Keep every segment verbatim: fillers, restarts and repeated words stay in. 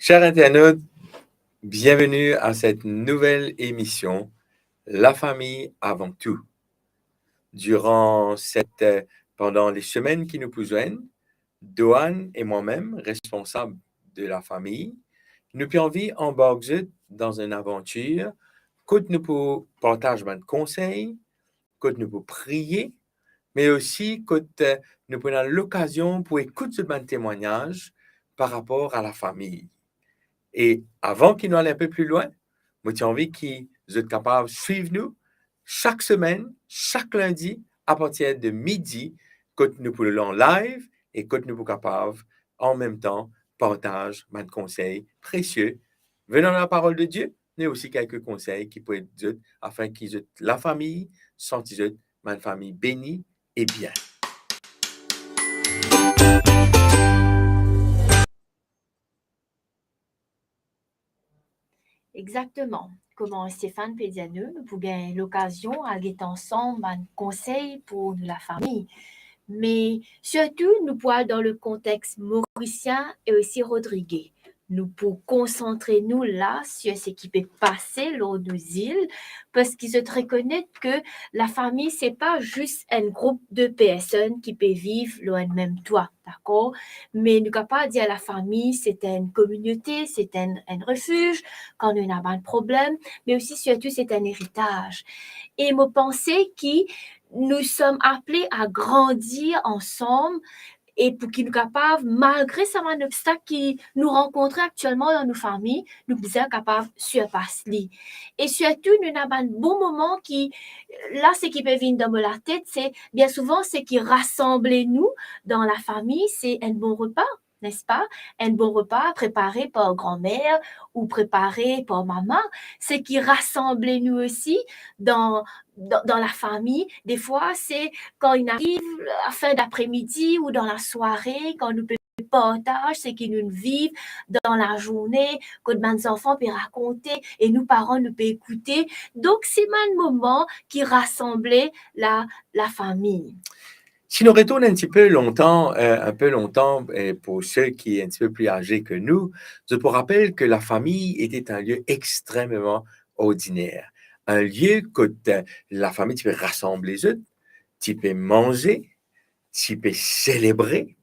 Chers internautes, bienvenue à cette nouvelle émission, La famille avant tout. Durant cette, euh, pendant les semaines ki nou pou zwenn, Doane e mwa mem, responsab de la fami, nou pe anvi anbark zot dan enn avantir kot nou pou partaz bann konsey, kot nou pou priye, me osi kot, eh, nou pou ena lokazion pou ekout zot bann temwagnaz par rapor a lafami. E avan ki nou al inpe pli lwin, mo ti anvi ki zot kapav swiv nou sak semenn, sak lindi, apartir de midi, kot nou pou an live e kot nou pou kapav an mem tan partaz bann konsey presie venant de la parole de Dieu, me osi kelke konsey ki pou ed zot afin ki zot lafami santi zot bann fami beni e bien. Exakteman. Kouma Stéphane pe dir nou, nou pou gagn lokazion al get ansam bann konsey pou nou lafami. Me sirtou, nou pou al dan le kontex morisien e osi rodrige. Nou pou konsantre nou la sir seki pe pase lor nou zil, parski zot rekonet ke lafami, se pa zis enn group de personn ki pe viv lor enn mem twa, dakor? Me nou kapav dir lafami, se enn kominote, se enn, enn refiz kan nou ena bann problem, me osi sirtou se enn eritaz. E mo panse ki nous sommes appelés à grandir ensemble e pou ki nou kapav, malgre sa bann obstak ki nou rankontre aktielman dan nou fami, nou bizin kapav sirpas li. E sirtou, nou ena bann bon moman ki, la, seki pe vinn dan mo latet, se bien souvan seki rasanble nou dan lafami, se enn bon repa, nespa? Enn bon repa prepare par granmer ou prepare par mama, seki rasanble nou osi dan, dan, dan lafami. Defwa, se kan inn ariv lafin dapremidi ou dan lasware, kan nou pe partaz seki nou viv dan lazourne, kot bann zanfan pe rakonte e nou paran nou pe ekoute. Donk, se bann moman ki rasanble la, lafami. Si nou retourn enn tipe lontan, eh, enn pe lontan, eh, pou seki enn tipe pli aze ke nou, zot pou rapel ke lafami ete enn lie extrememan ordiner. Enn lie kot, eh, lafami ti pe rasanble zot, ti pe manze, ti pe selebre,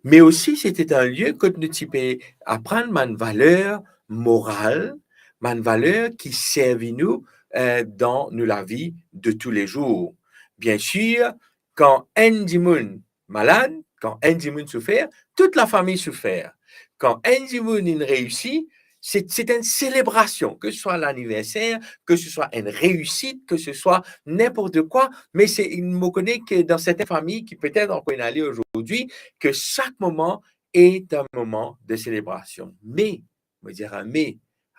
me osi sete enn lie kot nou ti pe aprann bann valer moral, bann valer ki servi nou, eh, dan nou lavi de toulezour. Biensir, kan enn dimoun malad, kan enn dimoun soufer, tou lafami soufer. Kan enn dimoun inn reisi, se, se enn selebrasion, ke se swa laniverser, ke se swa enn reisit, ke se swa ninport kwa, me se, mo kone ke dan sertin fami ki petet ankor inn ale azordi, ke sak moman est un moment de célébration. Me, mo dir enn me,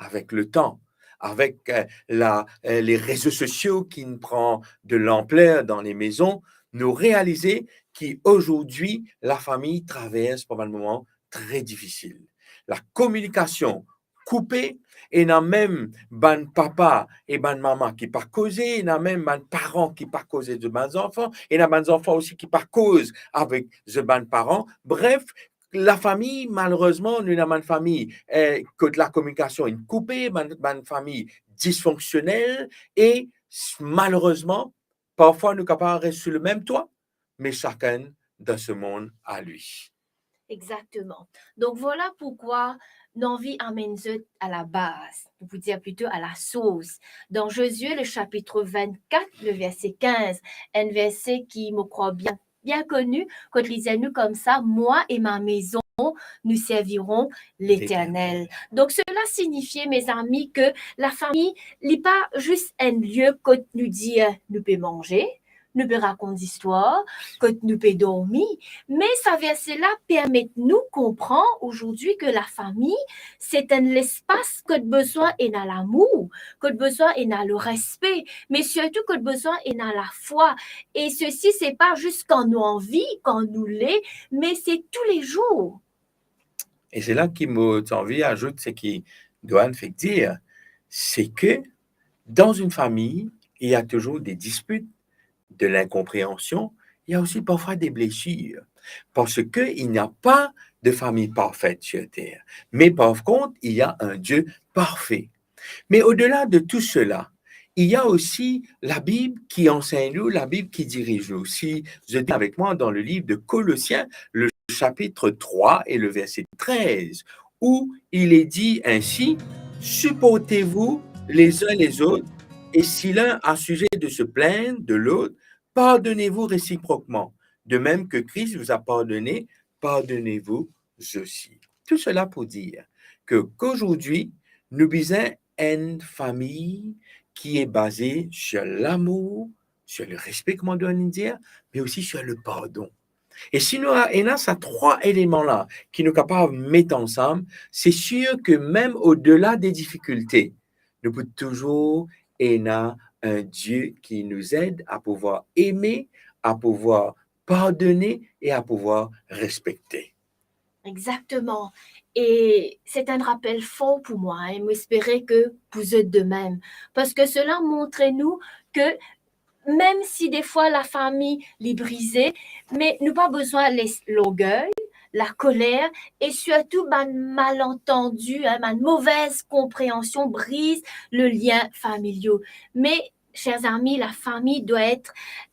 avek letan, avek, eh, la, eh, les réseaux sociaux ki pran de lanpler dan le mezon, nou realize ki azordi lafami travers par bann moman tre difisil. Lakominikasion koupe, ena mem bann papa e bann mama ki pa koze, ena mem bann paran ki pa koz avek bann zanfan, ena bann zanfan osi ki pa koz avek zot bann paran. Bref, lafami, malerezman, nou ena bann fami, eh, kot lakominikasion inn koupe, bann, bann fami disfonksionel, e s-, malerezman, parfwa nou kapav res sou lemem twa, me sakenn dan so mond a li. Exakteman. Donk, vwala poukwa nou anvi amenn zot a la baz, nou pou dir plito a la sours. Dan Zozie, le chapitre vingt-quatre, le verset quinze, enn verse ki, mo krwar, bien, bien koni, kot li dir nou koumsa, « Moi et ma maison, nous servirons l'Éternel. » Donk, sela sinifie, mezami, ke lafami, li pa zis enn lie kot nou dir nou pe manze, nou pe rakont zistwar, kot nou pe dormi, me sa verse la permet nou konpran azordi ke lafami, se enn lespas kot bizin ena lamour, kot bizin ena lerespe, me sirtou kot bizin ena lafwa. E sesi, se pa zis kan nou anvi, kan nou le, me se toulezour. E se la ki mo ti anvi azout seki Doane fek dir, c'est que dans une famille, il y a toujours des disputes, de l'incompréhension il y a aussi parfois des blessures. Parce qu'il n'y a pas de famille parfaite sur terre. Mais par contre, il y a un Dieu parfait. Mais au-delà de tout cela, il y a aussi la Bible qui enseigne nous, la Bible qui dirige nous. Si vous êtes avec moi dans le livre de Colossiens, le chapitre trois et le verset treize, où il est dit ainsi, supportez-vous les uns les autres, et si l'un a sujet de se plaindre de l'autre, pardonnez-vous réciproquement. De même que Christ vous a pardonné, pardonnez-vous aussi. Tout cela pour dire que, qu'aujourd'hui, nou bizin enn fami ki est basé sur l'amour, sur le respect, kouma nou dir, mais aussi sur le pardon. E si nou ena sa trwa eleman la ki nou kapav met ansam, c'est sûr que même au-delà des difficultés, nou pou touzour ena un Dieu qui nous aide à pouvoir aimer, à pouvoir pardonner et à pouvoir respecter. Exactement. E se enn rapel for pou mwa, e mo espere ke pou zot de mem. Parski sela montre nou ke mem si defwa lafami li brize, me nou pa bizin les lorgey, lakoler e sirtou bann malantandi, hein, bann movez konpreansion briz le lien familial. Me, chers amis, lafami dwa et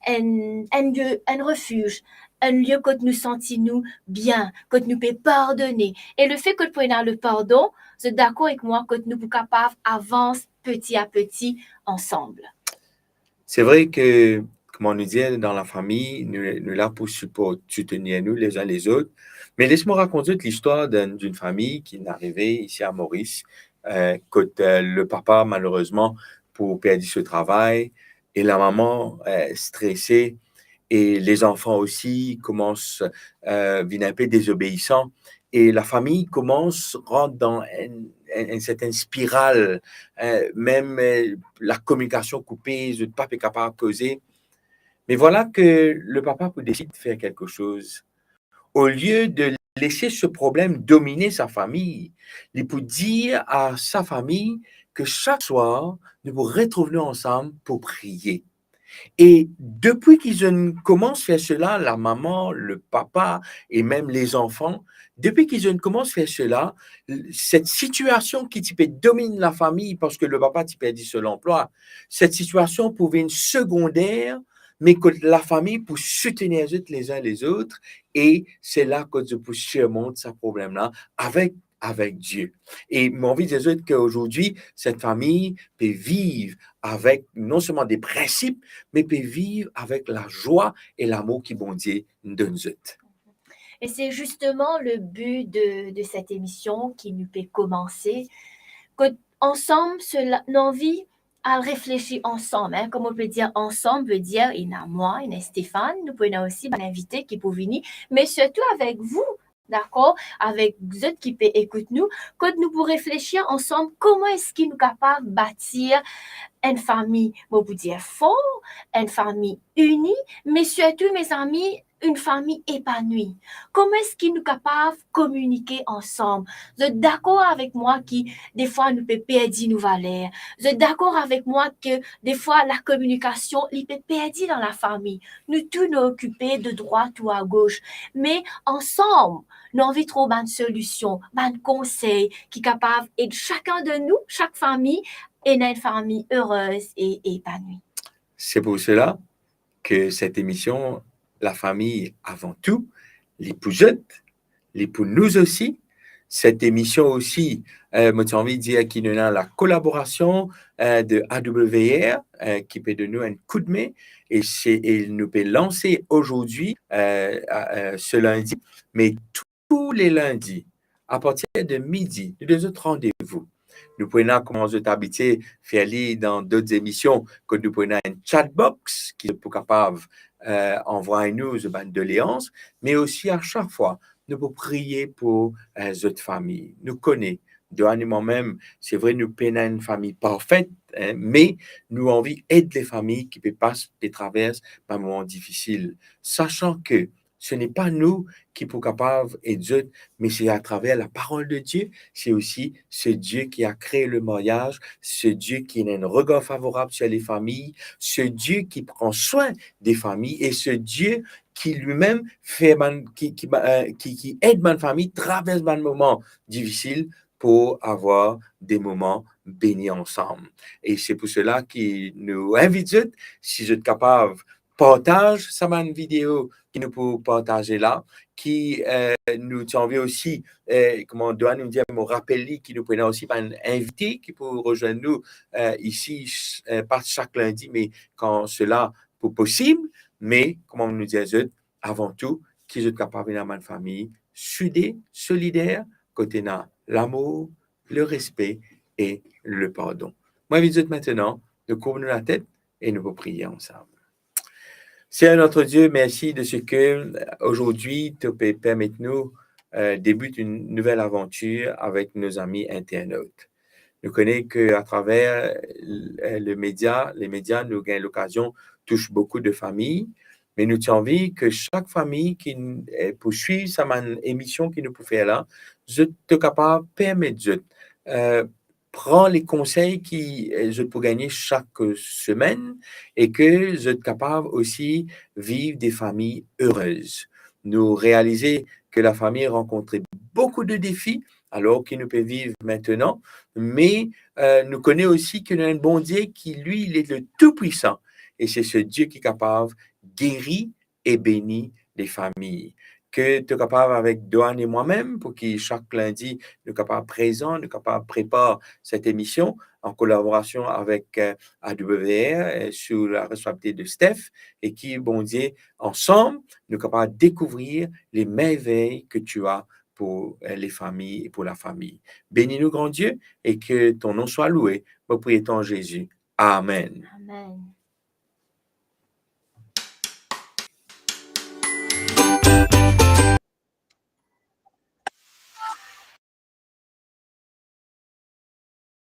enn, enn lie, enn refiz, enn lie kot nou santi nou bien, kot nou pe pardone. E lefe kot pou ena lepardon, zot dakor ek mwa, kot nou pou kapav avans peti a peti ansam. C'est vrai que, kouma nou dir, dan lafami, nou, nou la pou siport, soutenir nou les uns les autres. Me les mwa rakont zot listwar d'un, d'une famille ki arive isi a Moris, euh, kot, euh, le papa, malerezman, pou perdi so travay, e lamama, euh, strese, e lezanfan osi koumans, euh, vinn inpe dezobeisan, e lafami koumans rant dan enn, enn, enn sertenn spiral, euh, mem, euh, lakominikasion koupe, zot pa pe kapav koze. Me vwala ke le papa pou desid fer kelke soz. Au lieu de laisser ce problème dominer sa famille, li pou dir a sa fami ke sak swar, nou pou retrouv nou ansam pou priye. E depi ki zot inn koumans fer sela, lamama, le papa e mem lezanfan, depi ki zot inn koumans fer sela, set sitiasion ki ti pe dominn lafami, parski le papa ti perdi so lanplwa, set sitiasion pou vinn segonder, me kot lafami pou soutenir zot les uns les autres, e se la kot zot pou sirmont sa problem la avek, avek Die. E mo anvi dir zot ke azordi, set fami pe viv avek non selman de prinsip, me pe viv avek lazwa e lamour ki Bondie donn zot. E se zisteman le bi de, de set emision ki nou pe koumanse. Kot ansam, sela, nou anvi al reflesi ansam, hein. Kouma nou pe dir ansam, ve dir ena mwa, ena Stéphane, nou pou ena osi bann invite ki pou vini, me sirtou avek vou, dakor, avek zot ki pe ekout nou, kot nou pou reflesi ansam kouma eski nou kapav batir enn fami, mo pou dir for, enn fami ini, me sirtou, mezami, enn fami epanwi. Kouma eski nou kapav kominike ansam? Zot dakor avek mwa ki defwa nou pe perdi nou valer? Zot dakor avek mwa ke defwa lakominikasion, li pe perdi dan lafami? Nou tou nou okipe de drwat ou a gos, me ansam, nou anvi trouv bann solision, bann konsey ki kapav ed sakenn de nou, sak fami, ena enn fami erez e epanwi. Se pou sela ke set emision, Lafami avan tou, li pou zot, li pou nou osi. Set emision osi, eh, mo ti anvi dir ki nou ena lakolaborasion, eh, de A W R, eh, ki pe donn nou enn koudme, e se, e nou pe lanse azordi, eh, a, eh, se lindi, me tou le lindi, apartir de midi, nou donn zot randevou. Nou pou ena, kouma zot abitie fer li dan dot emision, kot nou pou ena enn chat box ki zot pou kapav, eh, anvway nou zot bann doleans, me osi a sak fwa, nou pou priye pou, eh, zot fami. Nou kone, Johan e mwa mem, se vre nou pena enn fami parfet, hein, me nou anvi ed lefami ki pe pas, pe travers bann moman difisil. Sasan ke Ce n'est pas nous ki pou kapav ed zot, me se atraver la parole de Dieu. C'est aussi ce Dieu qui a créé le mariage, ce Dieu qui a un regard favorable sur les familles, ce Dieu qui prend soin des familles et ce Dieu qui lui-même fer bann, ki, ki, euh, ki, ki ed bann fami travers bann moman difisil pou avoir de moman beni ansam. E se pou sela ki nou invit zot, si zot kapav, partaz sa bann video ki nou pou partaze la, ki, eh, nou ti anvi osi, eh, kouma Doane nou dir, mo rapel li ki nou pou ena osi bann invite ki pou rezwenn nou, eh, isi, eh, pa sak lindi, me kan sela pou posib, me kouma nou dir zot, avan tou, ki zot kapav ena bann fami side, solider, kot ena lamour, le respe e le pardon. Mo invit zot aster, nou kourb nou latet e nou pou priye ansam. Seigneur notre Dieu, merci de ce que, euh, aujourd'hui, tu peux permettre nous, euh, débute une nouvelle aventure avec nos amis internautes. Nou kone ke atraver, euh, le media, les médias, nou gagn lokazion tous boukou de fami, me nou ti anvi ke sak fami ki, eh, pou swiv sa bann emision ki nou pou fer la, zot to kapav permet zot, eh, pran le konsey ki, eh, zot pou gagne sak semenn e ke zot kapav osi viv de fami erez. Nou realize ke lafami rankontre boukou de defi, alor ki nou pe viv aster, me, eh, nou kone osi ke nou ena enn Bondie ki, li, il est le Tout-Puissant, e se se Die ki kapav geri e beni de fami. Ke to kapav avek Doane e mwa mem, pou ki sak lindi nou kapav prezan, nou kapav prepar set emision an kolaborasion avek, eh, A W R, eh, sou la responsabilite de Steph, e ki Bondie, ansam, nou kapav dekouvrir les merveilles que tu as pour, eh, les familles et pour la famille. Bénis-nous, grand Dieu, et que ton nom soit loué. Mo priye dan Zezi. Amen. Amen.